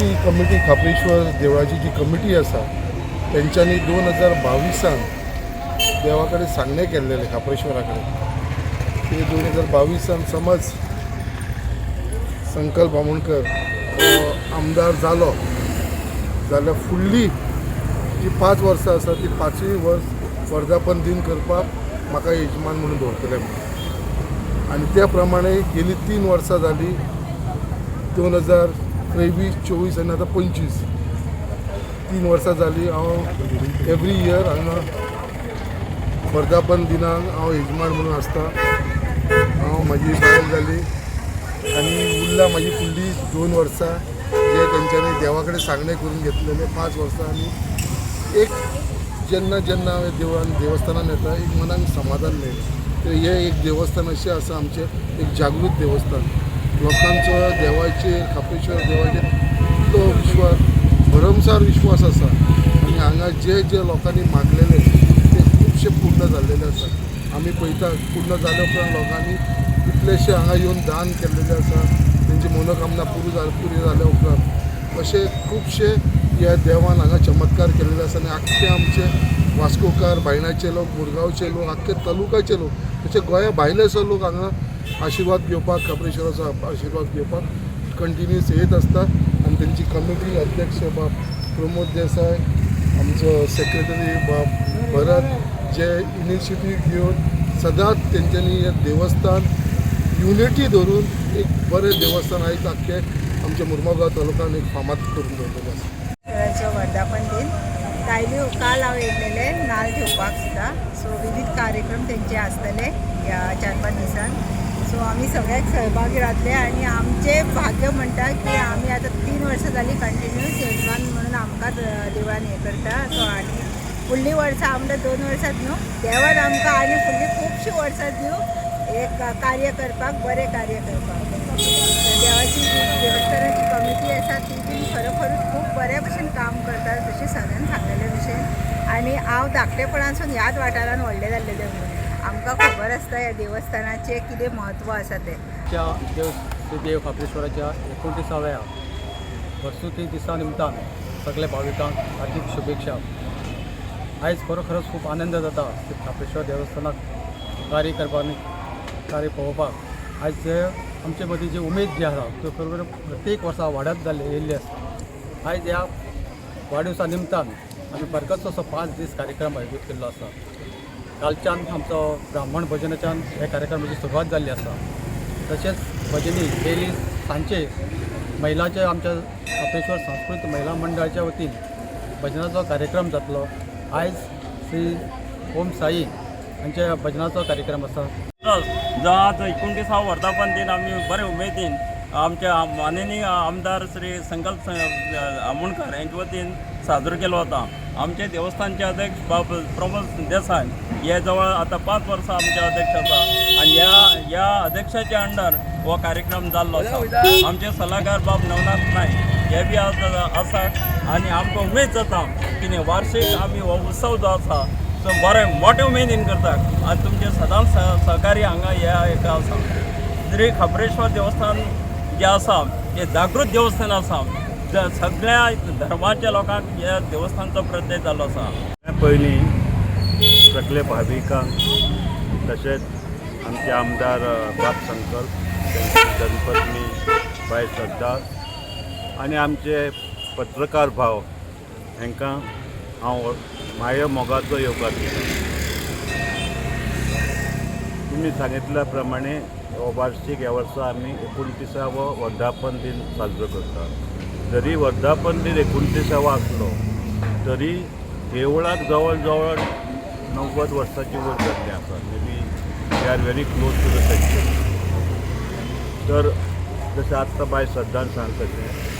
ती कमिटी, खाप्रेश्वर देवळाची जी कमिटी आसा, तेंच्यांनी 2022 देवा कडेन सांगणें केल्लेलें, खाप्रेश्वरा कडेन, की 2022 समज संकल्प आमोणकर हो आमदार जालो जाल्यार फुडली जी 5 वर्सां आसा, ती पांचूय वर्स वर्धापन दिन करपाक म्हाका यजमान म्हणून दवरतले म्हणून. आनी त्या प्रमाणे गेली 3 वर्सां जाली, 2023, 24 आनी आतां 25, 3 वर्सां जाली, हांव एवरी इयर हांगा वर्धापन दिनाक हांव यजमान म्हणून आसता. हांव, म्हाजी बायल जाली आनी उरला म्हाजी फुडली 2 वर्सां, जे तेंच्यांनी देवा कडेन सांगणें करून घेतलेलें 5 वर्सां. आनी एक जेन्ना जेन्ना हांव देवळान, देवस्थानान येता, एक मनाक समाधान मेळटा. तर हें एक देवस्थान अशें आसा आमचें, एक जागृत देवस्थान. लोकांचो देवाचेर, खाप्रेश्वर देवाचेर इतलो विश्वास, भरमसार विश्वास आसा आनी हांगा जे जे लोकांनी मागलेले ते खुबशे पूर्ण जाल्लेले आसा. आमी पळयता, पूर्ण जाल्या उपरांत लोकांनी कितलेशे हांगा येवन दान केल्लेले आसा. तेंची मनोकामना पुरी जाल्या उपरांत अशे खुबशे ह्या देवान हांगा चमत्कार केलेले आसा. आनी आख्खे आमचे वास्कोकार, बायणाचे लोक, मुरगांवचे लोक, आख्खे तालुकाचे लोक, तशे गोंया भायले सुद्दां लोक हांगा आशिर्वाद घेवपाक, खाप्रेश्वराचो आशिर्वाद घेवपाक कंटिन्यूस येत आसता. आनी तेंची कमिटी, अध्यक्ष बाब प्रमोद देसाय, आमचो सेक्रेटरी बाब भरत, जे इनिशिएटीव घेवन सदांच तेंच्यांनी हें देवस्थान युनिटी धरून एक बरें देवस्थान आयज आख्खें आमच्या मुरमुगांव तालुक्यान एक फामाद करून दवरलेलें आसा. खेळाचो वर्धापन दिन कायली काल हांव येयलेलें नाल घेवपाक सुद्दां. सो विविध कार्यक्रम तेंचे आसतले ह्या 4-5 दिसान. सो आमी सगळ्याक सहभागी रावतले आनी आमचें भाग्य म्हणटा की आमी आतां 3 वर्सां जालीं कंटिन्यूस यजमान म्हणून आमकां देवळान हें करता. सो आनी फुडलीं वर्सां आमकां 2 वर्सांत न्हू, देवान आमकां आनी फुडलीं खुबशीं वर्सां दिवं, एक कार्य करपाक, बरें कार्य करपाक. देवाची जी देवस्थानाची कमिटी आसा, ती बीन खरोखरूच खूब बऱ्या भशेन काम करता, जशें सरान सांगलेले भशेन. आनी हांव धाकटेपणासून ह्याच वाठारान व्हडलें जाल्लेलें म्हणून आमकां खबर आसता ह्या देवस्थानाचें कितें म्हत्व आसा तें. च्या देव श्री देव खाप्रेश्वराच्या 29व्या वर्सुकी दिसा निमतान सगल्या भाविकांक हार्दिक शुभेच्छा. आयज खरोखरच खूब आनंद जाता की खाप्रेश्वर देवस्थानाक कार्य करपाक आनी कार्य पळोवपाक. आयज जे आमचे मदीं जी उमेद जी आसा, त्यो बरोबर प्रत्येक वर्सा वाडत जाल्ली येयल्ली आसा. आयज ह्या वाडदिवसा निमतान आमी बरगतचो असो 5 दीस कार्यक्रम आयोजीत केल्लो आसा. कालच्यान आमचो ब्राह्मण भजनाच्यान ह्या कार्यक्रमाची सुरवात जाल्ली आसा. तशेंच भजनी डेली सांजचे महिलाचे आमच्या खाप्रेश्वर सांस्कृतीक महिला मंडळाच्या वतीन भजनाचो कार्यक्रम जातलो. आयज श्री ओम साई हांच्या भजनाचो कार्यक्रम आसा. जो आज 29वो वर्धापन दिन आमी बरे उमेदीन आमच्या माननीय आमदार श्री संकल्प आमोणकर यांच्या वतीन साजरो केलो वता. आमचे देवस्थानचे अध्यक्ष बाब प्रमोद देसाय हे जवळ आतां 5 वर्सां आमचे अध्यक्ष आसा आनी ह्या ह्या अध्यक्षाच्या अंडर हो कार्यक्रम जाल्लो आसा. आमचे सल्लागार बाब नवनाथ नायक हे बी आज आसा आनी आमकां उमेद जाता की वार्षिक आमी हो उत्सव जो आसा सो बरें मोठे उमेदीन करतात आनी तुमचे सदांच सहकार्य हांगा ह्या हेका आसा. श्री खाप्रेश्वर देवस्थान जें आसा तें जागृत देवस्थान आसा. सगळ्या धर्माच्या लोकांक ह्या देवस्थानचो प्रत्यय जाल्लो आसा. पयलीं सगळे भाविकांक तशेंच आमचे आमदार बाब संकल्प, त्यांची धर्मपत्नी बाय श्रद्धा आनी आमचे पत्रकार भाव हांकां हांव माय मोगाचो येवकार दिता. तुमी सांगितल्या प्रमाणे हो वार्षिक ह्या वर्सा आमी 29वो वर्धापन दिन साजरो करता. जरी वर्धापन दिन 29वो आसलो तरी देवळाक जवळ जवळ 90 वर्साची वयर जाल्ली आसा. Maybe we are very close to the century. तर जशें आत्तां बाय श्रद्धान सांग तशें